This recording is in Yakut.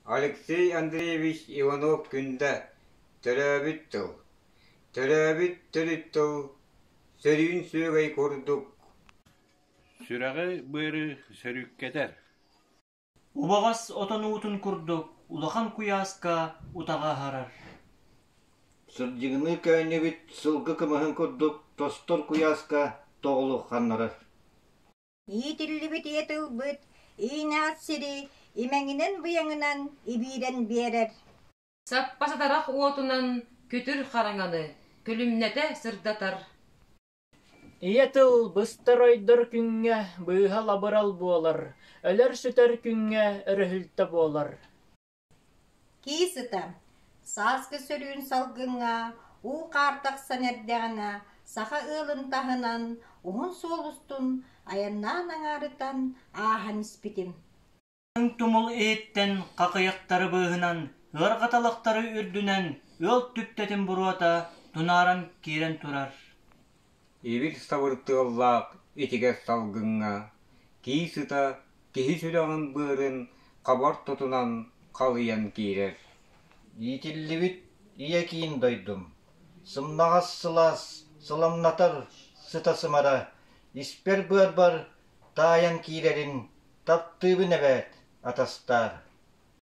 Алексей Андреевич Иванов-Күндэ Төрөөбүт тыл Төрөөбүт төрүт тыл сөрүүн сүөгэй курдук Сүрэҕи быары сөрүүккэтэр. Убаҕас отон уутун курдук улахан куйааска утаҕы аһарар. Сырдьыгыныы көөнньүбүт сылгы кымыһын курдук тостор куйааска тоҕулу ханнарар. Иитиллибит ийэ тылбыт иинэҕэс сири имэҥинэн-быйаҥынан ибиирэн биэрэр. Саппасатарах уотунан күтүр хараҥаны күлүмнэтэ сырдатар. Ийэ тыл быстар-ойдор күҥҥэ быыһал-абырал буолар, өлөр-сүтэр күҥҥэ өрүһүлтэ буолар. Кии сыта, сааскы сөрүүн салгыҥҥа уу-хаар тахсан эрдэҕинэ, саха ыалын таһынан уһун суол устун айаннаан аҥаарытан ааһан испитим. Тумул иһиттэн хахыйахтары быыһынан, ыарҕаталахтары үрдүнэн ыал түптэтин буруота тунааран киирэн турар. Ибир сабыр тыаллаах итигэс салгыҥҥа кии сыта киһи сүрэҕин быарын хабар тотунан халыйан киирэр. Иитиллибит ийэ киин дойдум, сымнаҕас сылаас сыламнатар сыта-сымара, испэр-быарбар таайан киирэрин таптыыбын эбээт, атастаар.